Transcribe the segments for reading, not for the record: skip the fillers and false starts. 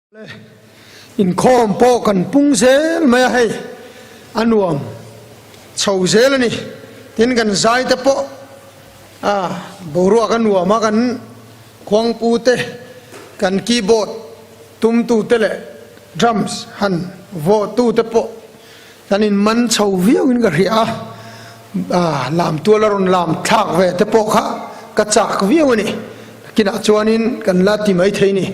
Le inkhawm pawh kan pung zel mai a hei, a nuam chho zel a ni. Tin kan zai te pawh a boruak a nuam a, kan khuangpu te, kan keyboard tumtu te leh drums han vawhtu te pawh kan in man chho viau in ka hria a, a lam tual a rawn lam thlak ve te pawh kha ka chak viau a ni. Nakinah chuanin kan la ti mai thei ni.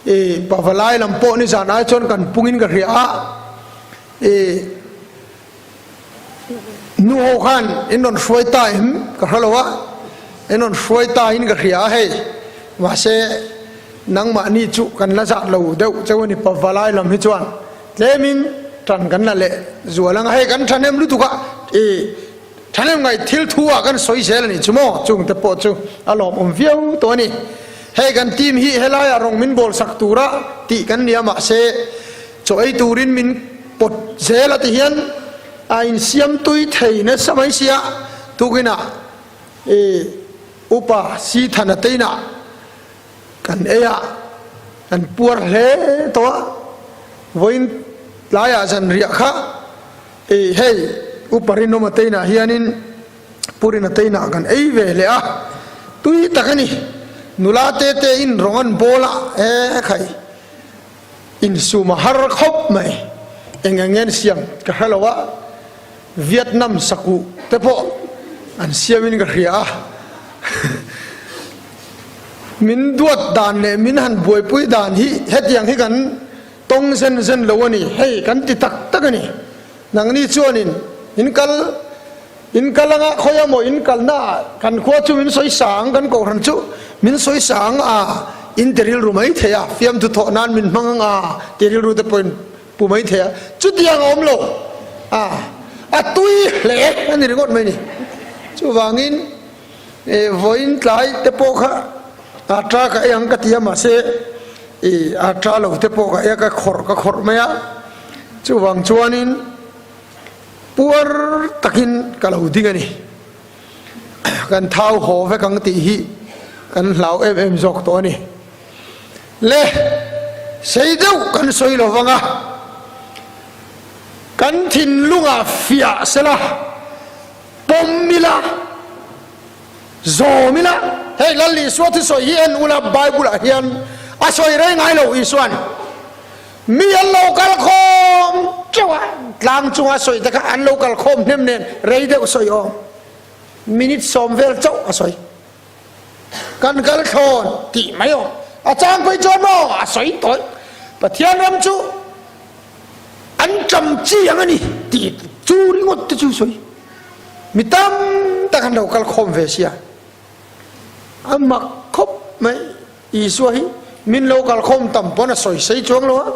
I pavalai lam pawh nizan ai chuan kan pungin ka hria a, i nu ho khan in rawn hruai ta em ka hre lo a, in rawn hruai ta in ka hria a hei, mahse nangmahni chu kan la zat lo deuh cheu a ni pavalai lam hi chuan tlemin tan kan la leh zual ang a, hei kan thahnem lutuk a, i thahnem ngaih thil thu ah kan sawi zel a nih chu maw, chungte pawh chu a lawmawm viau tawh a ni. Hei kan team hi helaiah rawng min bawl sak tura tih kan nia mahse chaw ei turin min pawt zel a ti hian a insiam tui thei nasa mai sia tukinah i upa Sithana te inah kan ei a kan puar hle tawh a vawiin tlaiah zanriah kha i hei upa Rinawma te inah hianin Purina te inah kan ei ve leh a, tui tak a ni. Nula te te in rawng an bawl a, e khai, insum a har khawp mai. Eng eng nge an siam ka hre lo a, Vietnam sakuh te pawh an siamin ka hria a. Min duat dan leh min han buaipui dan hi hetiang hi kan tawng zen zen lo a ni, hei kan ti tak tak a ni. Nangni chuanin in kal in kal anga khawi emaw in kalna ah kan khua chu min sawi sang kan kohhran chu min sawi sang a in ti rilru mai thei a fiamthu thawh nan min hmang anga ti rilru te pawhin pu mai thei a chutiang a awm lo a a tui hle a ni ringawt mai ni chuvangin e vawiin tlai te pawh kha a ta ka ei ang ka ti a mahse i a ta lo te pawh ka ei a ka khawrh ka khawrh mai a. Chuvang chuanin puar takin ka lo ding a ni. Kan thau haw vek ang tih hi kan hlau em em zawk tawh a ni. Le, sei deuh kan sawi lo vang a, kan thinlungah fiah sela, pawm ila, zawm ila. Hei Lal Isua thusawi hi en ula Bible-ah hian a sawi rei ngai lo Isua'n. Mi an lo kal khawm teuh a, tlang chunga sawi te kha an lo kal khawm hnem nen rei deuh sawi awm. Minute sawm vel chauh a sawi. Kan kal thlawn tih mai awm. A chang phei chuan maw a sawi tawih. Pathian ram chu an ṭam chi ang a ni tih chu ringawt te chu sawi. Mi tam tak an lo kal khawm ve sia. A mak khawp mai. Isua hi min lo kalkhawm tam pawn a sawi sei chuang lo a,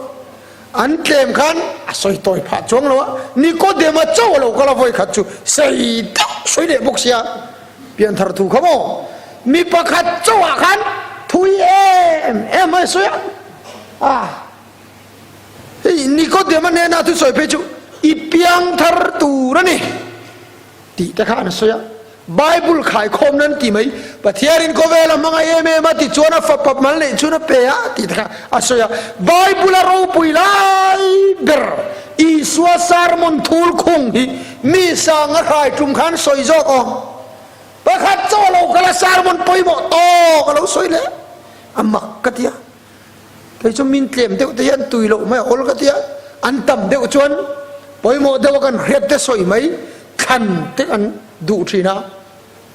an tlem khan a sawi tawi phah chuang lo a, Nikodema chauh a lo kal a vawi khat chu sei deuh sawi leh bawk sia, pianthar thu kha maw mi pakhat chauh ah khan thui em em mai a sawi a, ah hei Nikodema hnena thu sawi phei chu i piangthar tur a ni. Tih te kha an sawi a, Bible khaikhawmna an ti mai, Pathianin khawvel a hmangaih em em a ti chuan a fapa mal neih chhun a pe a tih te kha a sawi a, Bible a ropui lai ber Isua sermon thul khung hi mi sang a hrai tum khan sawi zawk awm, pakhat chaw lo kal a sermon pawimawh tawk a lo sawi leh a mak ka ti a. Kei chu min tlem deuh te hian tui loh mai a awl ka ti a, an tam deuh chuan pawimawh deuh a kan hriat te sawi mai thlan te kan duh thin a,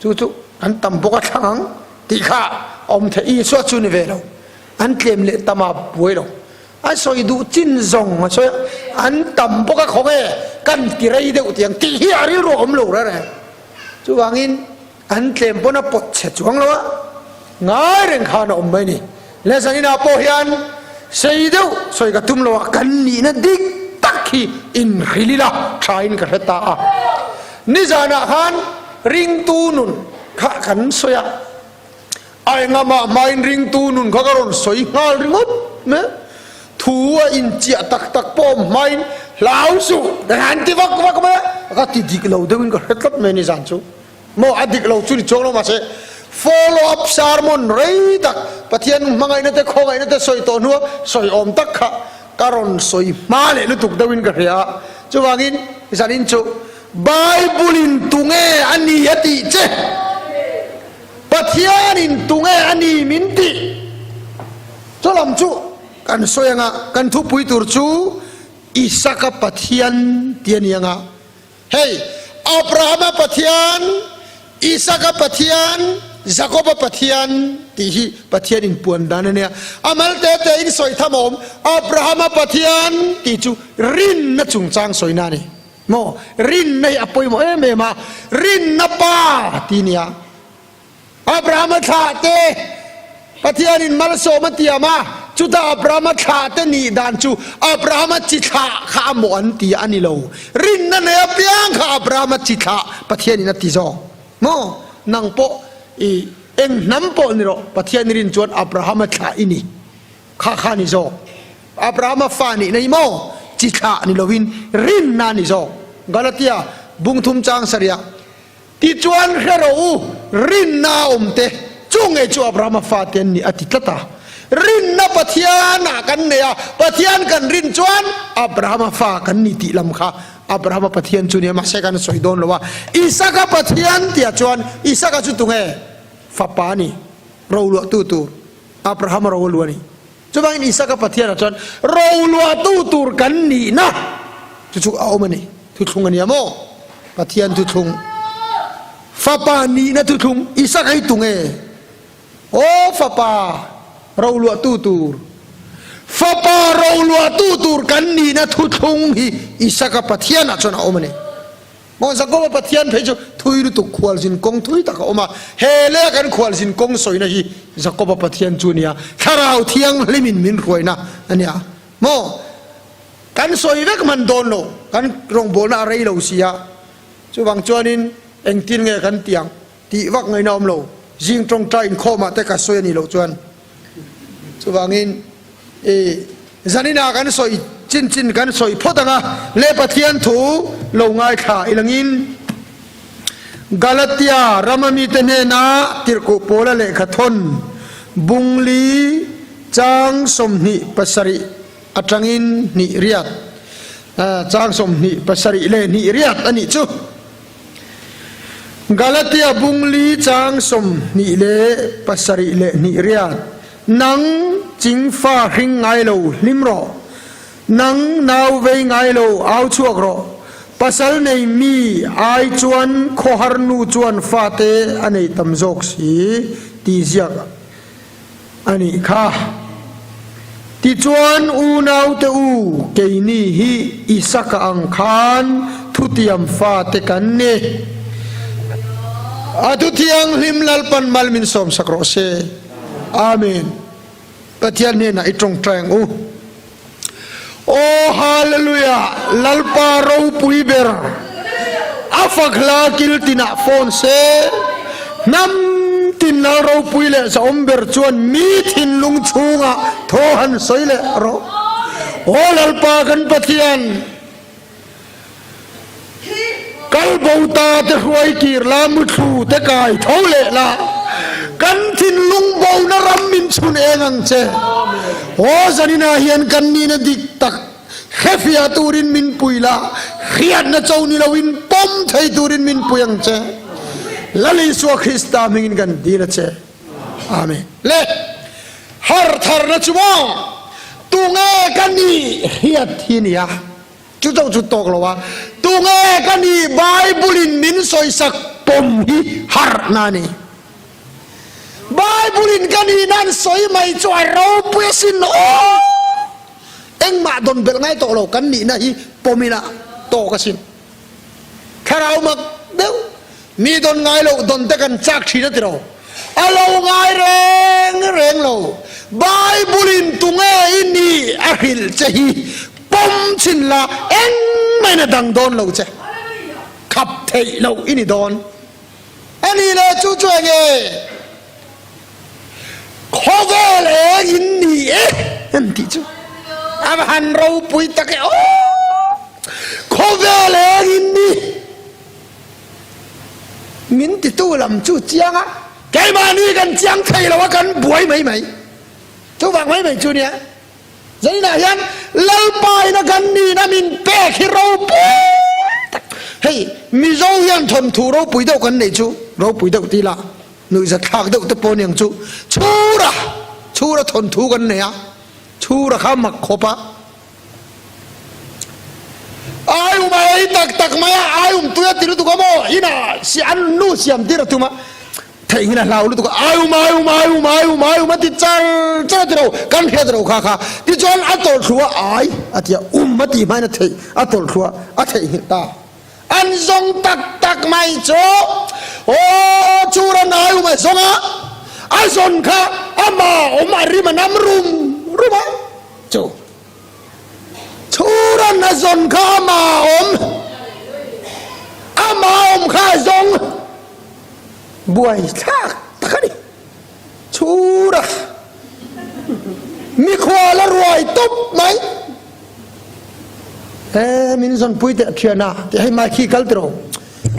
chu chu an tam bawk a thlang ang tih kha a awm theih. Isua chu ni ve lo, an tlem leh tam a buai lo, a sawi duh chin zawng a sawi a, an tam bawk a khaw nge kan ti rei deuh tiang tih hi a rilru a awm lo reng reng. Chuvangin An tlem pawn a pawt chhe chuang lo a, ngai reng khan a awm mai ni. Lesson inah pawh hian sei deuh sawi ka tum lo a, kan nihna dik tak hi inhrilh ila tha in ka hre ta a. Nizanah khan ringtu nun kha kan sawi a, a engamah hmain ringtu nun kha ka rawn sawi nghal ringawt mai. Thu a inchiah tak tak pawh awm hmain hlau suh ka han ti vak vak mai a, ka ti dik lo deuhin ka hre tlat mai nizan chu. Maw a dik lo chu ni chuang lo mahse Follow up sermon rei tak Pathian hmangaihna te khawngaihna te sawi tawh hnua sawi awm tak kha ka rawn sawi hma leh lutuk deuhin ka hria a. Chuvangin zanin chu Bible in tunge a ni a tih che? Pathian in tunge a ni min tih? Chu lam chu kan sawi anga kan thupui tur chu Isaka Pathian tih a ni anga. Hei, Abrahama Pathian, Isaka Pathian, Jakoba Pathian tih hi Pathian inpuan dan a nia. A mal te te in sawi tham a awm. Abrahama Pathian tih chu rinna chungchang sawina a ni. Maw? Rinna hi a pawimawh em em a, rinna pa tih a nia. Abrahama thlah te Pathianin malsawm a tiam a, chutah Abrahama thlah te nih dan chu Abrahama chi thlah kha a mawh an ti a ni lo. Rinna nei apiang kha Abrahama chi thlah Pathianin a ti zawk. Maw? Nang pawh i eng hnam pawh ni rawh, Pathian i rin chuan Abrahama thlah i ni. Kha kha ni zawk. Abrahama fa nih nei maw? Chi thlah ni lovin rinna a ni zawk. Galatia bungthum chang sarih ah Tichuan hre rawh u, rinna a awm te, chu ngei chu Abrahama fate an ni a ti tlat a. Rinna Pathianah kan nei a, Pathian kan rin chuan Abrahama fa kan ni tih lam kha Abrahama Pathian chu nia, mahse kan sawi dawn lo a. Isaka Pathian tihah chuan Isaka chu tunge? Fapa a ni, roluahtu tur, Abrahama ro a lu a ni. Chuvangin Isaka Pathianah chuan roluahtu tur kan nihna chu chu a awm a ni. Thuthlung a nia maw? Pathian thuthlung. Fapa nihna thuthlung Isaka hi tunge? Aw fapa roluahtu tur. Fapa roluahtu tur kan nihna thuthlung hi Isaka Pathianah chuan a awm a ni. Maw Jakoba Pathian phei chu thui lutuk khualzin kawng thui tak a awm a, he leh kan khualzin kawng sawina hi Jakoba Pathian chu a nia, Thlarau Thianghlimin min hruaina a nia. Maw kan sawi vek hman dawn lo, kan rawngbawlna a rei lo si a, chuvang chuanin engtin nge kan tih ang tih vak ngaihna a awm lo, zing tawngtai inkhawmah te ka sawi a nih loh chuan. Chuvangin i zaninah kan sawi chin chin kan sawi phawt ang a, le Pathian thu lo ngaithla i langin Galatia rama mite hnena tirhkuh pawla lehkha thawn bungli chang 27 atangin hnih riat chang 27 leh hnih riat a nih chu. Galatia bung li chang 27 leh hnih riat, Nang chingfa hring ngai lo hlim rawh, nang nau vei ngai lo au chhuak rawh, pasal nei mi ai chuan khawhar nu chuan fate a nei tam zawk si tih ziak a nih kha. Tichuan, unaute u, keini hi Isaka ang khan thutiam fate kan ni. A thuthianghlim Lalpan mal min sawmsak rawh se. Amen. Pathian hnenah i tawngtai ang u. Aw Hallelujah! Lalpa ropui ber a fak hla kil tinah phone se, hnam tin lal ropui leh zahawm ber chuan mi thinlung chhungah thaw han sawi leh rawh. Aw Lalpa kan Pathian! Kal bo ta te hruai kir la, muthlu te kai tho leh la, kan thinlung bona ram min chhun eng ang che. Aw zaninah hian kan nihna dik tak hrefiah turin min pui la, hriatna cho ni loin pawm thei turin min pui ang che. Lal Isua Krista hmingin kan dil a che. Amen. Le har tharna chu maw tunge ka nih hriat hi nia. Chu chauh chu tawk lo a, tunge ka nih Bible in min sawisak pawm hi harhna a ni. Bible in ka nih nan sawi mai chu a ropui asin aw! Engmah dawn belh ngai tawh lo kan nihna hi pawm ila tawk asin. Thlarau mak deuh, mi dawn ngai loh dawn te kan chak thin a ti lo. A lo ngai reng reng lo. Bible in tunge i nih a hrilh che hi pawm chhin la engmah in a dang dawn lo che. Khap theih loh i ni dawn. A nih leh chu chu enge? Khawvel eng in ni e an tih chu a va han ropui tak e aw! Khawvel eng in ni. Min titu lam chu chiang a. Keimahni kan chiang thei lo a kan buai mai mai. Chuvang mai mai chu nia. Zainah hian Lalpa ina kan nihna min pek hi ropui tak. Hei Mizo hian thawnthu ropui deuh kan neih chu ropui deuh ti la nuihzathlak deuh te pawh aniang chu Chhura Chhura thawnthu kan nei a Chhura kha mak khawp a. Aium a ei tak tak mai a aium tui a ti lutuk a maw inah si an nu siam tir a tum a. Theihnghilh a hlau lutuk a, aium aium aium aium aium a ti char char a ti lo, kan hriat ro kha kha. Tichuan a tawlh thlu a, ai a ti a, um a ti hmain a theih, a tawlh thlu a, a theihnghilh ta. An zawng tak tak mai chu, aw churan aium a zawng a, a zawn kha amah awm a rim a nam rum rum a, chu churan a zawn kha amah awm, amah awm kha a zawng. Buai thlak tak a ni. Chhura mikhual a ruai tawp mai. E min zawnpui teh thian a tih hei mai khi kal tiraw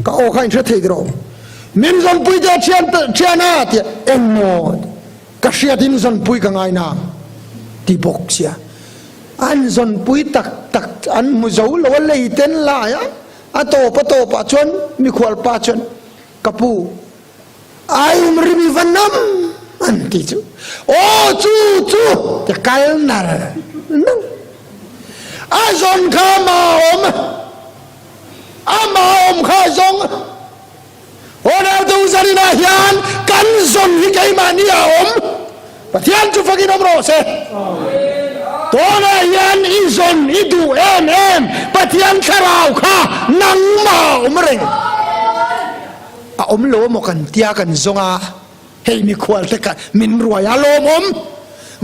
ka aw kha in hre thei tiraw min zawnpui teh thian thian a tih engmaw ka hriat in zawnpui ka ngai na ti bawk sia an zawnpui tak tak an hmu zo lo a lei ten lai a a tawp a tawp ah chuan mikhual pa chuan Ka pu, ai um rim i va nam an ti cu. Aw cu cu ti kal nar nang. A zon kha ma om. A ma om kha zong. Honau tu zarina hian kan zon hi keimah ni a om. Pathian chu fakin awm rawh se. Tunah hian i zawn i duh em em Pathian thlarau kha nangmah a awm reng. A awm lo emaw kan tia kan zawng a, hei mikhual te kha min ruai a lawmawm.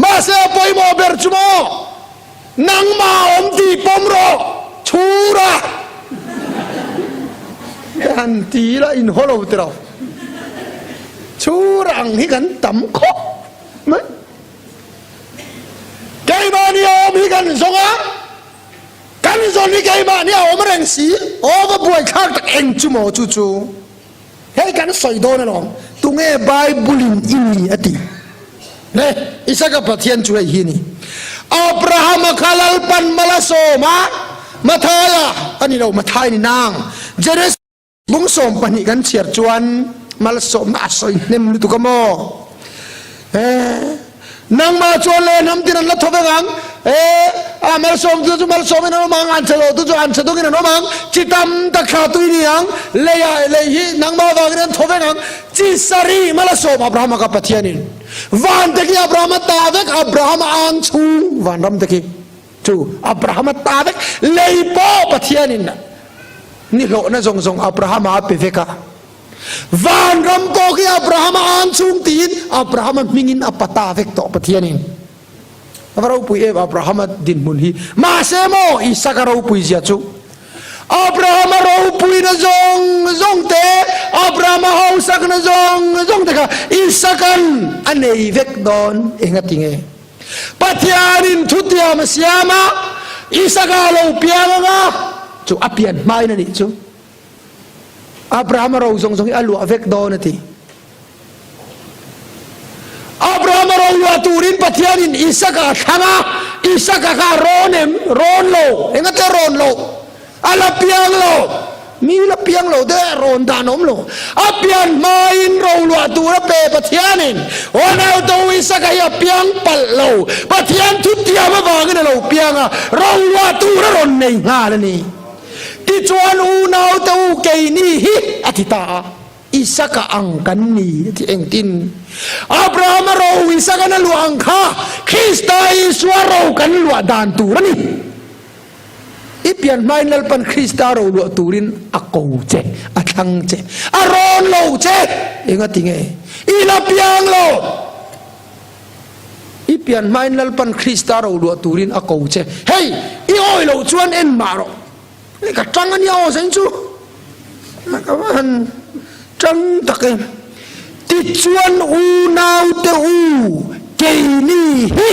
Mahse a pawimawh ber chu maw nangmah a awm tih pawm rawh chhur a. Han ti ila inhaw lo tiraw. Chhur ang hi kan tam khawp mai. Keimahni a awm hi kan zawng a, kan zawn hi keimahni a awm reng si. Aw va buaithlak tak eng chu maw chu chu. Hei kan sawi dawn alawm, tunge Bible in i ni a ti. Le, Isaka Pathian chu hei hi a ni. Abrahama kha Lalpan mal a sawm a, Mathaia a ni lo, Mathai a ni nang. Genesis Bung 12 kan chhiar chuan malsawmna a sawi hnem lutuk a maw? Eh, nangmah chuan le hnam tin an la thaw vek ang. Eh, a malsawm tu chu malsawmin an awm ang, an chhe lo tu chu an chhe dawngin an awm ang. Chi tam tak thla tui ni ang, leiah lei hi nangmah vangin an thaw vek ang. Chi sarih mal a sawm Abrahama ka Pathianin. Van te khi Abrahama ta vek, Abrahama ang chhung vanram te khi. Chu Abrahama ta vek, lei pawh Pathianin Ni hlawhna zawng zawng Abrahama a pe vek a. Vanram pawh khi Abrahama an chhung tiin Abrahama hmingin a pata vek tawh Pathianin. A va ropui em Abrahama dinhmun hi. Mahse maw Isaka ropui zia chu. Abrahama ropuina zawng zawng te, Abrahama hausakna zawng zawng te kha Isakan a nei vek dawn engati nge? Pathianin thutiam a siam a, Isaka lo piang anga chu a pian hmain a nih chu. Abrahama ro zawng zawng hi a luah vek dawn a ti. Abrahama ro luah turin Pathianin Isaka a thlang a, Isaka kha a rawn em? Rawn lo. Engate rawn lo? A la piang lo. Mi la piang lo te rawn dan awm lo. A pian hmain roluah tur a pe Pathianin Aw nauto Isaka hi a piang palh lo. Pathian thutiam avangin a lo piang a, roluah tur a rawn nei nghal a ni. Tichuan unaute u keini hi a ti ta a. Isaka ang kan ni a ti engtin? Abrahama ro Isaka'n a luah ang kha Krista Isua ro kan luah dan tur a ni. I pian hmain Lalpan Krista ro luah turin a ko che, a thlang che, a rawn lo che. Engati nge? I la piang lo. I pian hmain Lalpan Krista ro luah turin a ko che. Hei, i awi loh chuan en mah rawh. Hei ka tang a nia aw zain chu. Ka va han tang tak em. Tichuan unaute u, keini hi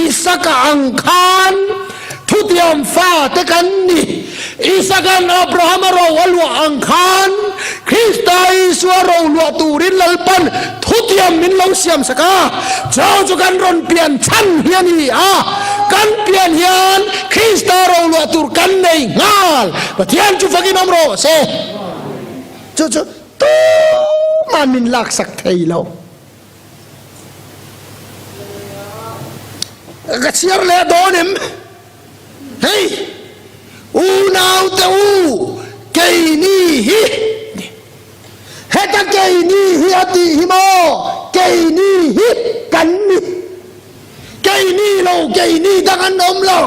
Isaka ang khan thutiam fate kan ni. Isaka'n Abrahama ro a luah ang khan. Krista Isua roluah turin Lalpan thutiam min lo siam sak a, chu chu kan rawn pian chhan hi a ni a, kan pian hian Krista roluah tur kan nei nghal. Pathian chu fakin awm rawh se. Chu chu tumah min laksak thei lo. Ka chhiar leh dawn em? Hei, unaute u, keini hi, heta keini hi a tih hi maw? Keini hi kan ni. Keini lo, keini dang an awm lo.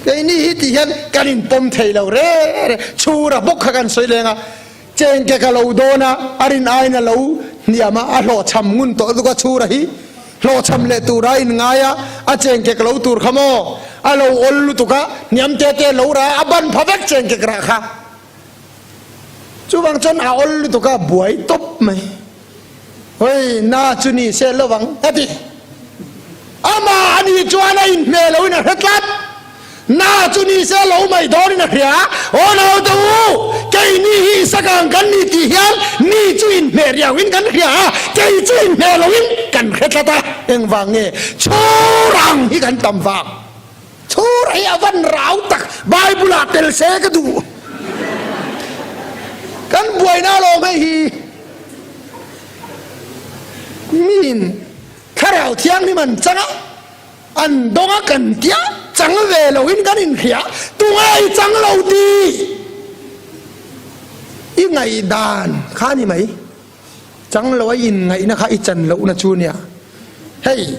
Keini hi tih hian kan inpawm thei lo re re. Chhura bawk kha kan sawi leng a. Chengke ka lo dawn a, a rin aiin a lo hniam a, a hlawhchham ngun tawh lutuk a, chhura hi hlawhchham leh tura a inngai a, a chengkek lo tur kha maw a lo awl lutuk a, hniam te te lo rah a, a ban pha vek chengkek rah kha. Chuvang chuan a awl lutuk a, buai tawp mai. Hoi, na chu ni se lovang a ti. Amah a nih chuan a inhmeh loin a hre tlat. Na chu ni se lo mai dawnin a hria. Aw naute u, keini hi Isaka ang kan ni tih hian mi chu inhmeh riauin kan hria a, kei chu inhmeh loin kan hre tlat a. Engvang nge chhur ang hi kan tam vang? Chhur hi a van rau tak, Bible ah tel se ka duh. Kan buaina alawm hei hi. Miin Thlarau Thianghlim an chang a, an dawng a kan tia, chang ve loin kan inhria, tunge i chang lo ti? I ngaihdan kha a ni mai. Chang lo a inngaihna kha i chan lohna chu nia. Hei,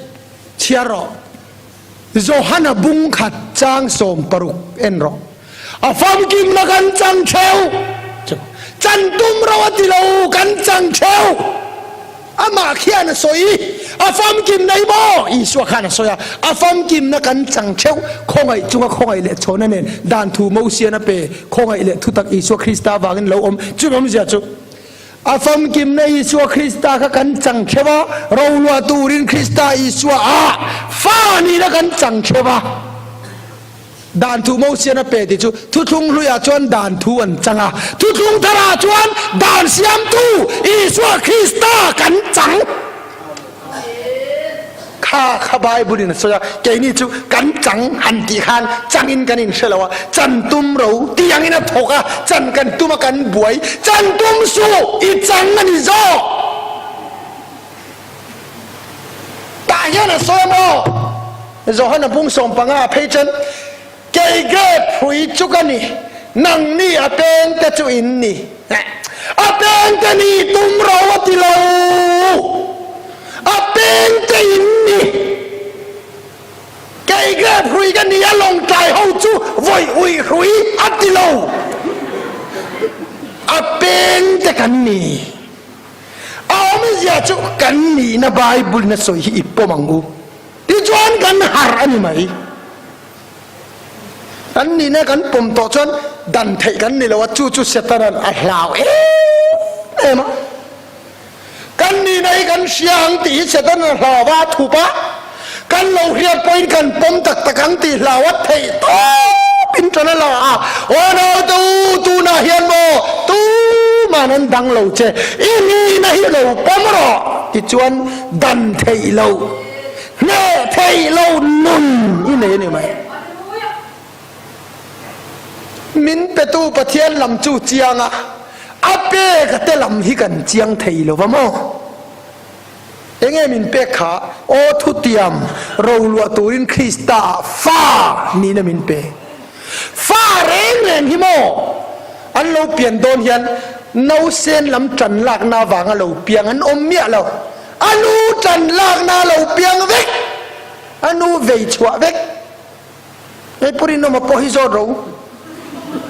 chhiar rawh. Johana bung khat chang 60 en rawh. A famkimna kan chang theu. Chan tum ro a ti lo, kan chang theu. Amah khian a sawi, a famkimna hi maw? Isua khan a sawi a, a famkimna kan chang theu. Khawngaih chunga khawngaih leh chhawna nen dan thu Mosian a pe, khawngaih leh thutak Isua Krista avangin lo awm. Chumi awmzia chu. A famkimna Isua Krista kha kan chang theuh a, roluah turin Krista Isua ah fa nihna kan chang theuh a. Dan thu Mosian a pe tih chu thuthlung hluiah chuan dan thu an chang a, thuthlung tharah chuan dan siamtu Isua Krista kan chang. Kha kha Bible in a sawi a, keini chu kan chang han tih khan changin kan inhre lo a, chan tum ro tih angin a thawk a, chan kan tum a kan buai, chan tum suh i chang a ni zawk. Tah hian a sawi a maw? Johana bung 15 a phei chuan, Kei grape hrui chu ka ni, nangni a pengte chu in ni. A pengte ni tum ro a ti lo, a pengte in ni. Kei grape hrui ka ni a, lawngtlai ho chu vawi uih hrui a ti lo, a pengte kan ni. A awmzia chu kan nihna Bible in a sawi hi i pawm ang u. Tichuan kan harh a ni mai. Kan nihna kan pawm tawh chuan dan theih kan ni lo a, chu chu Setanan a hlau em em a. Kan nihna hi kan hria ang tih hi Setanan a hlau a, a thup a. Kan lo hriat pawhin kan pawm tak tak ang tih hlau a theih tawpin tan a la a. Aw naute u, tunah hian maw tuman an dang lo che, i nihna hi lo pawm rawh tichuan dan theih loh. Hneh theih lo nun i nei a ni mai. Min petu Pathian lam chu chiang a, a pek a te lam hi kan chiang thei lo va maw? Enge min pek kha? Aw thutiam roluah turin Krista ah fa nihna min pe. Fa reng reng hi maw an lo pian dawn hian nausen lam tan lakna avanga lo piang an awm miah lo. A nu tan lakna a lo piang vek, a nu vei chhuah vek. Hei Pu Rinawma pawh hi zawt ro.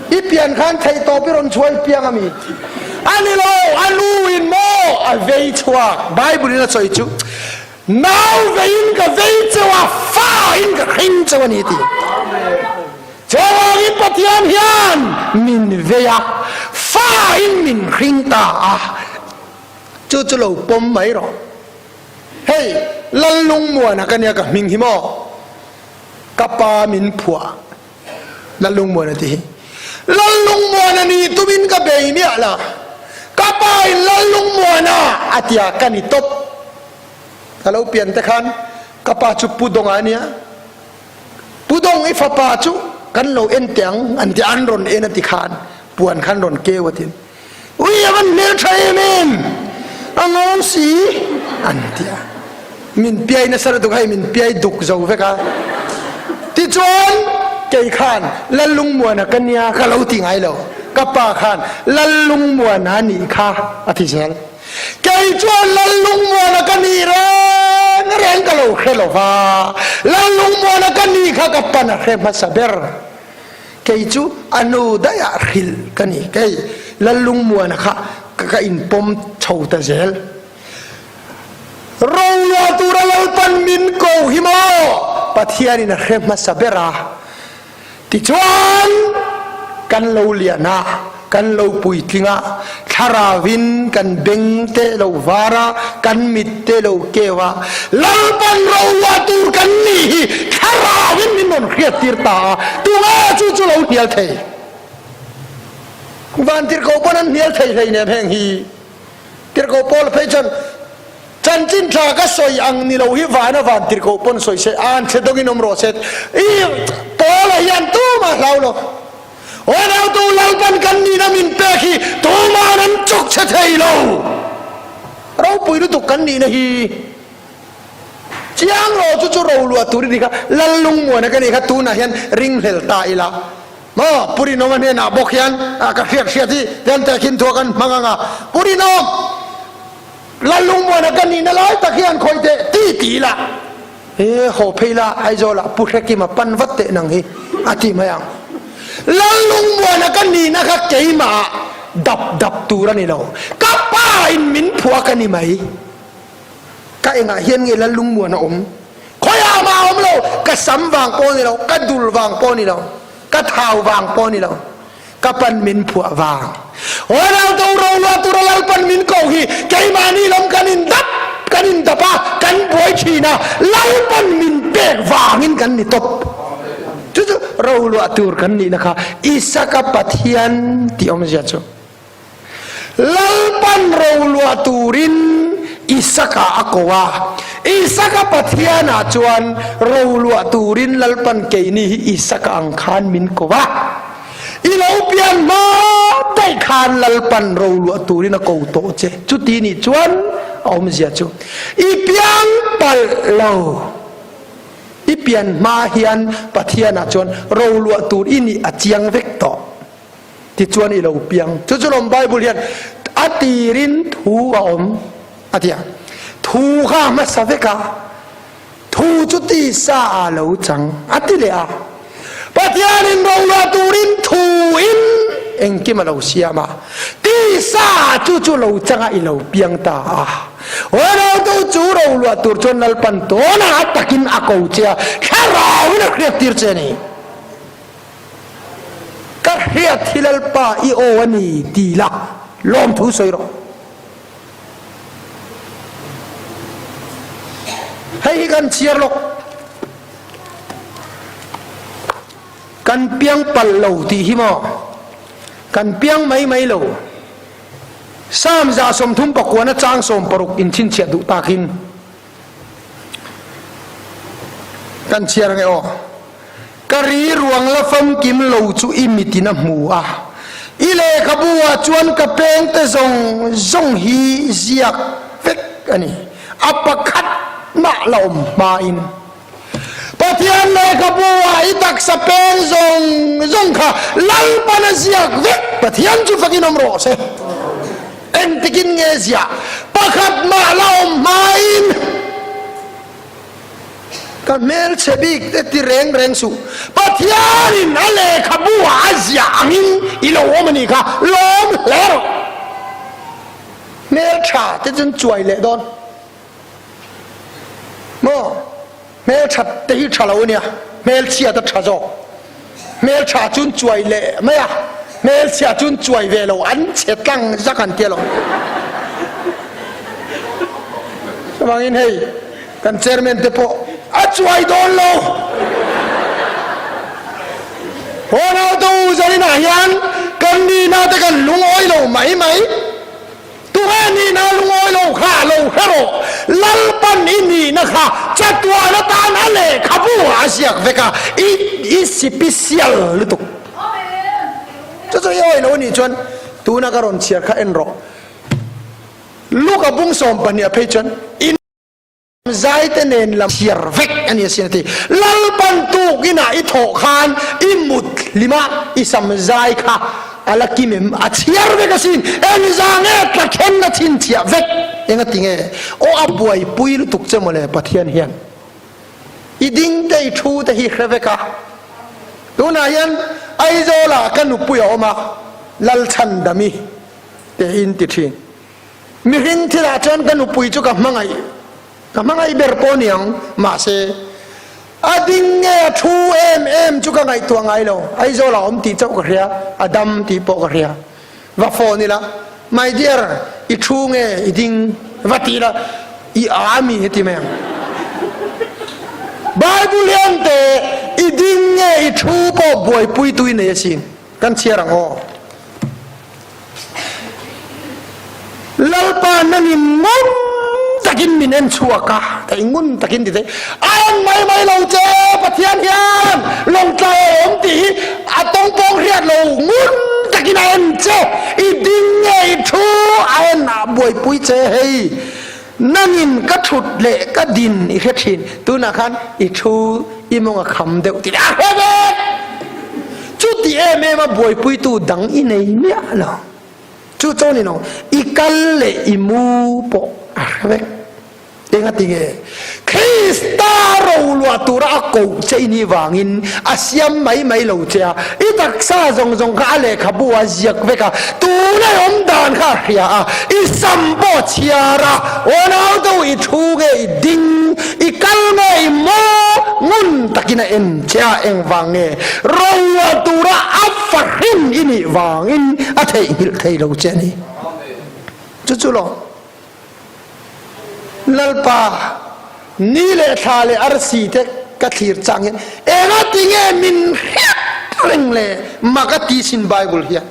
I pian khan theih tawp i rawn chhuah i piang a mi? A ni lo, a nu in maw a vei chhuak. Bible in a sawi chu, Nau veiin ka vei cheu a, fa in ka hring cheu a ni ti. Chuvangin Pathian hian min vei a, fa in min hring ta a. Chu chu lo pawm mai rawh. Hei, Lallungmuana ka nia ka hming hi maw? Ka pa min phuah Lallungmuana tih hi. Lallungmuana nih tumin ka bei miah la, ka pa in Lallungmuana a tia ka ni tawp. Ka lo pian te khan ka pa chu Pu Donga a nia, Pu Dong i fapa chu kan lo en teh ang an ti, an rawn en a ti khan puan khan rawn keu a ti. Ui a van hmel tha em em, a ngawng si an ti a. Min piai nasa lutuk hei min piai duk zo vek a. Tichuan kei khan Lallungmuana ka nia ka lo ti ngai lo. Ka pa khan Lallungmuana nih kha a ti zel. Kei chuan Lallungmuana ka nih reng reng ka lo hre lo va, Lallungmuana ka nih kha ka pan a hre hmasa ber. Kei chu a nu daih ah hrilh ka ni. Kei Lallungmuana kha ka inpawm chho ta zel. Roluah tura Lalpan min ko hi maw? Pathianin a hre hmasa ber a. Tichuan, kan lo lian a, kan lo puitling a, thlarauvin kan beng te lo var a, kan mit te lo keu a, Lalpan roluah tur kan nih hi thlarauvin min rawn hriattir ta a, tunge chu chu lo hnial thei? Vantirhkoh pawn an hnial thei hleinem heng hi. Tirhkoh Paul phei chuan, Chanchin tha ka sawi ang ni lo hi vana van tirhkoh pawn sawi se, an chhe dawngin awm rawh se. I Paula hian tumah hlau lo. Unautu Lalpan kan nihna min pek hi tuma'n an chawk chhe thei lo. Ropui lutuk kan nihna hi. Chiang rawh chu chu roluah tur i ni kha, Lallungmuana ka nih kha tunah hian ringhlel ta ila. Maw Pu Rinawma hnenah bawk hian ka hriat hriat hi hian tehkhin thu a kan hmang ang a, Pu Rinawm, Lallungmuana ka nihna lai tak hian khawih teh ti ti ila, e haw phei la Aizawlah Pu Hrekima pan vat teh nang hi a ti mai ang. Lallungmuana ka nihna kha keimah dap dap tur a ni lo, ka pa in min phuah ka ni mai. Ka engah hian nge Lallungmuan a awm? Khawiah mah a awm lo, ka sam vang pawh a ni lo, ka dul vang pawh a ni lo, ka thau vang pawh a ni lo, ka pan min phuah vang. Ronaldo roluah tura Lalpan min ko hi keimahni lam kan indap, kan indap a, kan buai thin a, Lalpan min pek vangin kan ni tawp. Chu chu roluah tur kan nihna kha Isaka Pathian tih awmzia chu. Lalpan roluah turin Isaka a ko a, Isaka Pathianah chuan roluah turin Lalpan keini hi Isaka ang khan min ko a. I lo pian hma daih khan Lalpan roluah turin a ko tawh che. Chuti nih chuan a awmzia chu i piang palh lo. I pian hma hian Pathianah chuan roluah tur i nih a chiang vek tawh. Tichuan i lo piang. Chu chu lawm Bible hian a tirin thu a awm a ti a. Thu kha a hmasa vek a, thu chu tisa ah lo chang a ti leh a. Pathianin roluah turin thu in engkim a lo siam a, tisa ah chu chu lo chang a i lo piang ta a. Roreltu chu roluah tur chuan Lalpan tawnah a takin a ko che a, thlarauin a hriattir che a ni. Ka hriat hi Lalpa i aw a ni ti la lawmthu sawi rawh. Hei hi kan chhiar lawk. Kan piang palh lo tih hi maw? Kan piang mai mai lo. Psalm 33 pakuana chang 16 inchhinchhiah duh takin. Kan chhiar ange aw. Ka ri ruang la famkim lo chu i mitin a hmu a, i lehkhabu ah chuan ka peng te zawng zawng hi ziak vek a ni. A pakhat mah la awm hma in. Pathian lehkhabu ah i taksa peng zawng zawng kha Lalpan a ziak vek. Pathian chu fakin awm rawh se. Engtikin nge ziah? Pakhat mah la awm hmain ka hmelchhe bik te ti reng reng suh. Pathianin a lehkhabu ah a ziah angin i lo awm a nih kha, lawm hle rawh. Hmeltha te chuan chuai leh dawn maw? Hmeltha te hi tha lo a nia, hmelchhiat a tha zawk. Hmeltha chuan chuai leh mai a, hmelchhia chuan chuai ve lo, an chhe tlang zak an tia lo. Chuvangin hei kan chairman te pawh a chuai dawn lo. Unau tu zaninah hian kan nihna te kan lungawi lo mai mai. Tunge nihna lungawi lo kha lo hre rawh. Lalpan i nihna kha chatuan atan a lehkhabu ah a ziak vek a, i i sipisial lutuk. Chu chu i awi lo anih chuan tuna ka rawn chhiar kha en rawh. Luka bung 12 ah phei chuan i zai te nen lam chhiar vek a ni asin a ti. Lalpan tuk inah i thawh khan i mut hlim a, i sam zai kha a la kim em? A chhiar vek asin. Engza nge tla then a chhinchhiah vek? Enga ti nge? Aw a buaipui lutuk che mawle Pathian hian. I ding te i thu te hi hre vek a. Tunah hian Aizawlah ka nupui a awm a, Lalchhandami te in ti thin. Mihring thilah chuan ka nupui chu ka hmangaih, ka hmangaih ber pawh a ni ang, mahse a ding nge a thu em em chu ka ngaihtuah ngai lo, Aizawl ah awm tih chauh ka hria, a dam tih pawh ka hria. Va phone ila, My dear, i thu nge i ding? Va ti ila, I a mi heti mai ang. Bible hian teh i ding nge i thu pawh buaipui tui nei asin, kan chhiar ang aw. Lalpa nangin ngun takin min en chhuak a, thei ngun takin ti thei. A en mai mai lo che Pathian hian lawngtlai a awm tih hi a tawngpawng hriat lo ngun takin a en che. I ding nge i thu a en a buaipui che hei. Nangin ka thut leh ka din i hre thin. Tunah khan i thu i mawng a kham deuh tih a hre vek. Chuti em em a buaipuitu dang i nei miah lo. Chu chaw ni lo, i kal leh i mu pawh a hre vek. Engati nge? Krista roluah tura a koh che i nih vangin a siam mai mai lo che a, i taksa zawng zawng kha a lehkhabu a ziak vek a, tuna i awm dan kha a hria a, i sam pawh a chhiar a, unau deuh i thu nge i ding, i kal nge i mu, ngun takin a en che a, engvang nge? Roluah tura a fahrin i nih vangin a theihnghilh thei lo che a ni. Chu chu lo. Lalpa, ni leh thla leh arsi te ka thlir chang hian enga ti nge min hriat reng le mak a ti sin Bible hian.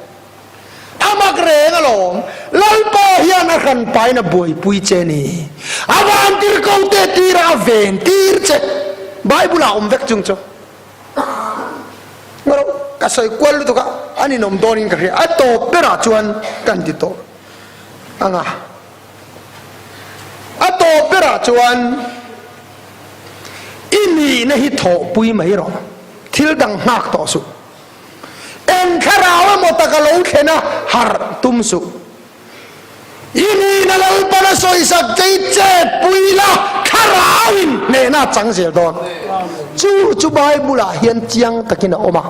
A mak reng alawm. Lalpa hian a hran pain a buaipui che ni. A vantirhko te tirah a ven tir che. Bible ah awm vek chung chu. Ngawrh ka sawi kual lutuk a, an inawm dawnin ka hria. A tawp berah chuan kan ti tawh ang a. A tawp berah chuan i nihna hi thawhpui mai rawh. Thil dang nghak tawh suh. Eng thlarau emaw tak a lo thlen a, harh tum suh. I nihna Lalpan a sawisak che i chet pui la, thlarauin hnehna a chang zel dawn. Chu chu Bible-ah hian chiang takin a awm a.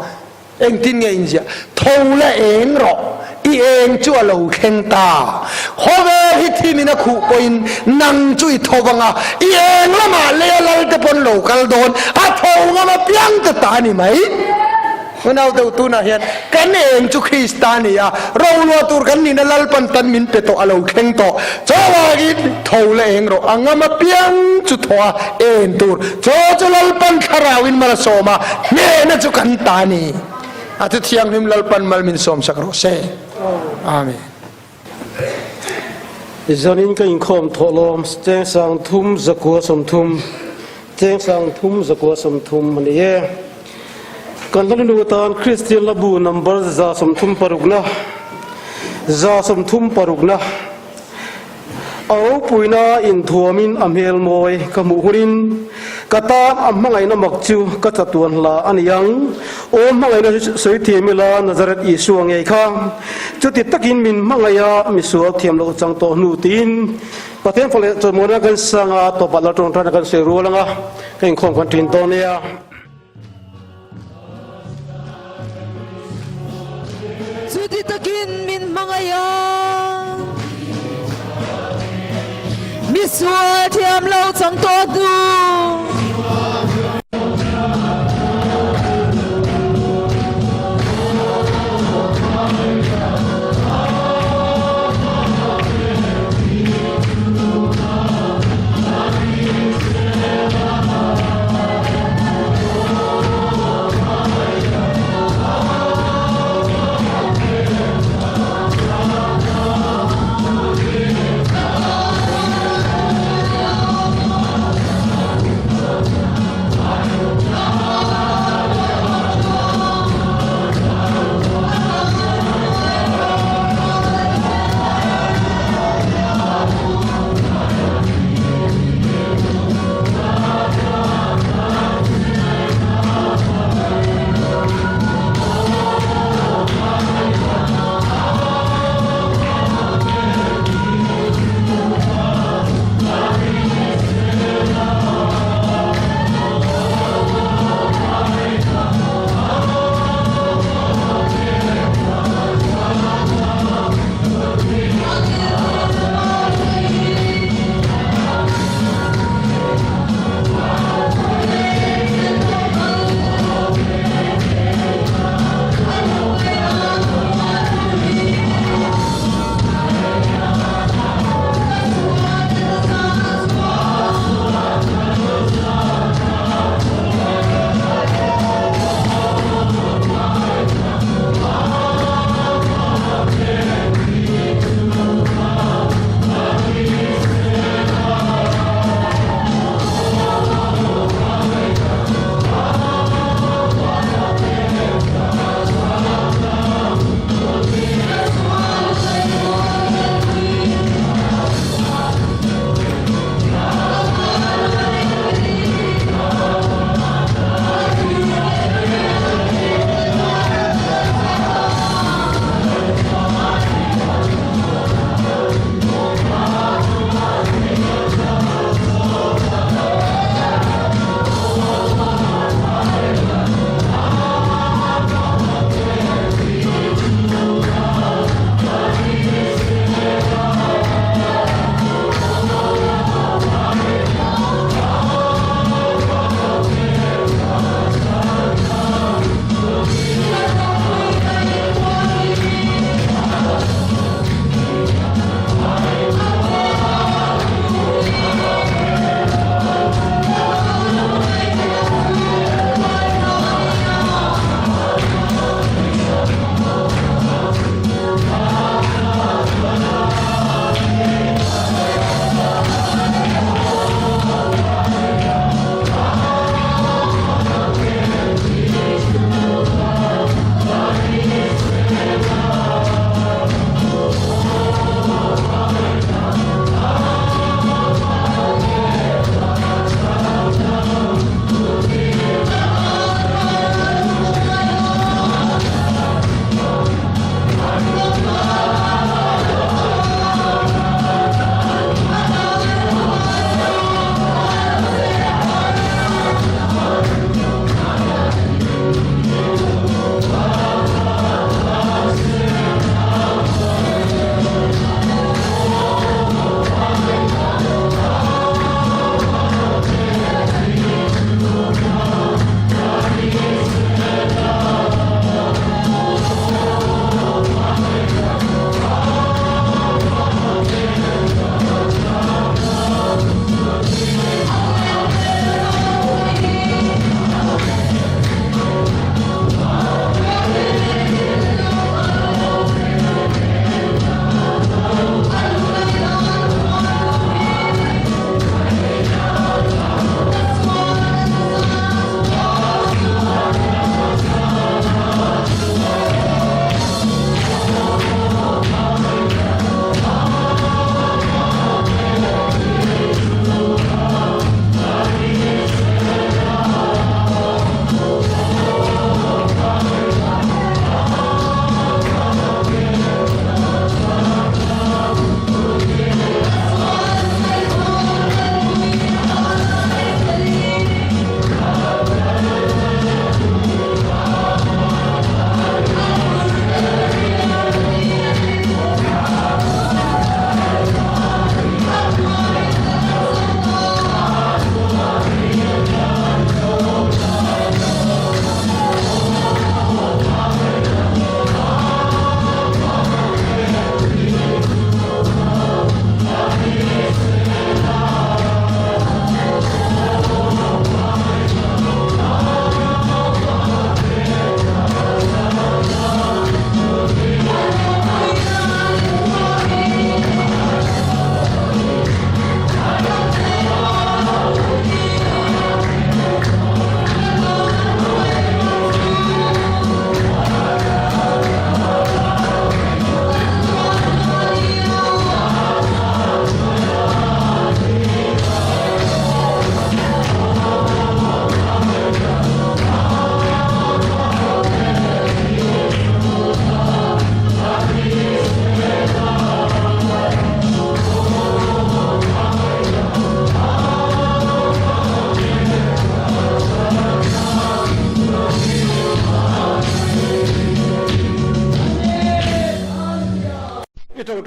Engtin nge in ziah? Tho la eng rawh, i eng chu a lo thleng ta. Khawvel hi thimin a khuh pawhin nang chu i tho vang a, i eng lamah lei a lal te pawn lo kal dawn, a tho ngam apiang te ta a ni mai. Unau deuh tunah hian kan eng chu Krista a ni a, roluah tur kan nihna Lalpan tan min pe tawh a lo thleng tawh. Chuvangin tho la eng rawh, a ngam apiang chu thaw a en tur. Chaw chu Lalpan thlarauin mal a sawm a, hnehna chu kan ta a ni. A thu thianghlim Lalpan mal min sawmsak rawh se. Amen. Zanin ka inkhawm thawhlawm cheng 30 130 cheng 30 130 a ni e. Kan hla nu atan Kristian Hlabu number 136 na 136 na A ropuina inthuamin a hmel mawi ka hmuh hunin ka tan a hmangaihna mak chu ka chatuan hla a ni ang. Aw hmangaihna sawi thiam ila Nazareth Isua ngei kha chuti takin min hmangaih a misual thiam loh chang tawh hnu tiin Pathian fa leh chawimawina kan sang a tawpah lal tawngtaina kan sawi rual ang a ka inkhawm kan ṭin dawn nia. Chuti takin min hmangaih a, misual thiam lo chang tawh hnu.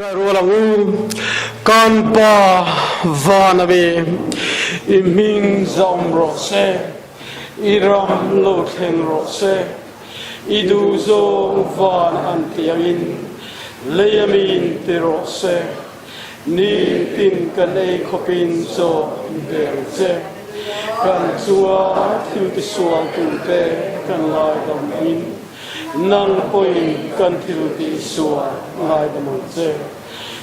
Ṭawngṭai rual ang u. Kan Pa van a mi, i hming zahawm rawh se, i ram lo thleng rawh se, i duhzawng van an ti angin lei a min ti rawh se. Nitin kan ei khawpin chaw in pe ang che. Kan chunga thil tisual tute kan ngaidam angin nang pawhin kan thil tihsual ngaidam ang che.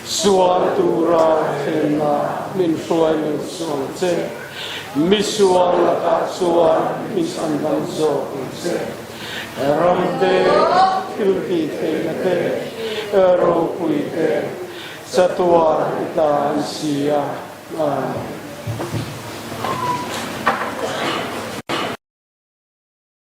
Sual tura thlenna min hruai lo suh ang che. Misual lakah chuan min chhandam zawk ang che. Ram te, thil tih theihna te, ropui te, chatuan i ta an si a. Amen.